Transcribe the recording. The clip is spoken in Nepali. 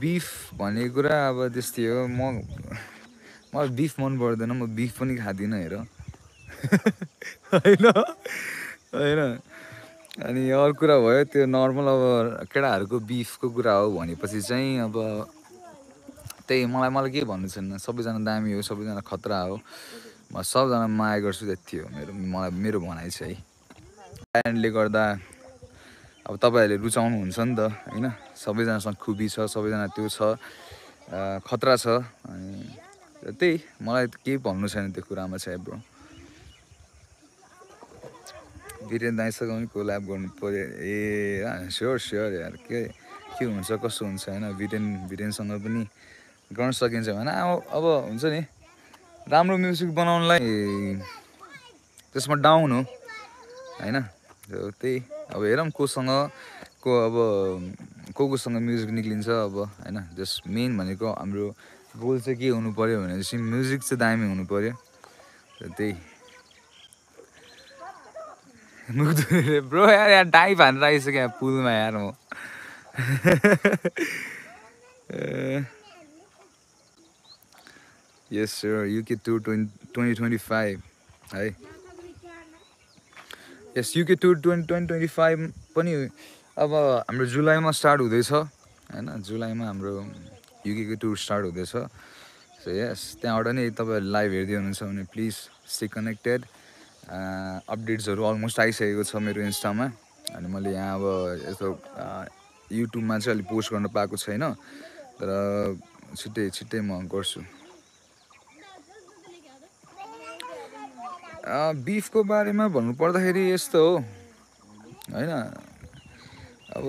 बिफ भन्ने कुरा अब त्यस्तै हो मलाई बिफ मन पर्दैन म बिफ पनि खादिनँ हेर होइन होइन अनि अरू कुरा भयो त्यो नर्मल अब केटाहरूको बिफको कुरा हो भनेपछि चाहिँ अब त्यही मलाई के भन्नु छैन सबैजना दामी हो सबैजना खतरा हो म सबजना माया गर्छु त्यति हो मेरो भनाइ चाहिँ कारणले गर्दा अब तपाईँहरूले रुचाउनुहुन्छ नि त होइन सबैजनासँग खुबी छ सबैजना त्यो छ खतरा छ अनि त्यही मलाई केही भन्नु छैन त्यो कुरामा चाहिँ ब्रो वीरेन दाइसँग पनि कोल्याब गर्नु पऱ्यो ए स्योर यार के हुन्छ कसो हुन्छ होइन वीरेनसँग पनि गर्न सकिन्छ भने अब हुन्छ नि राम्रो म्युजिक बनाउनलाई त्यसमा डाउन हो होइन त्यही अब हेरौँ कोसँग म्युजिक निक्लिन्छ अब होइन जस्ट मेन भनेको हाम्रो गोल चाहिँ के हुनु पऱ्यो भनेपछि म्युजिक चाहिँ दामी हुनु पऱ्यो त्यही ब्रो यार डाइभ हानेर आइसक्यो यहाँ पुलमा यार म यस सर युके टुर 2025 है यस युके टुर 2025 पनि अब हाम्रो जुलाईमा स्टार्ट हुँदैछ होइन जुलाईमा हाम्रो युकेको टुर स्टार्ट हुँदैछ सो यस त्यहाँबाट नि तपाईँहरू लाइभ हेर्दै हुनुहुन्छ भने प्लिज स्टे कनेक्टेड अपडेट्सहरू अलमोस्ट आइसकेको छ मेरो इन्स्टामा अनि मैले यहाँ अब यस्तो युट्युबमा चाहिँ अलिक पोस्ट गर्न पाएको छैन तर छिट्टै म गर्छु बिफको बारेमा भन्नु पर्दाखेरि यस्तो हो होइन अब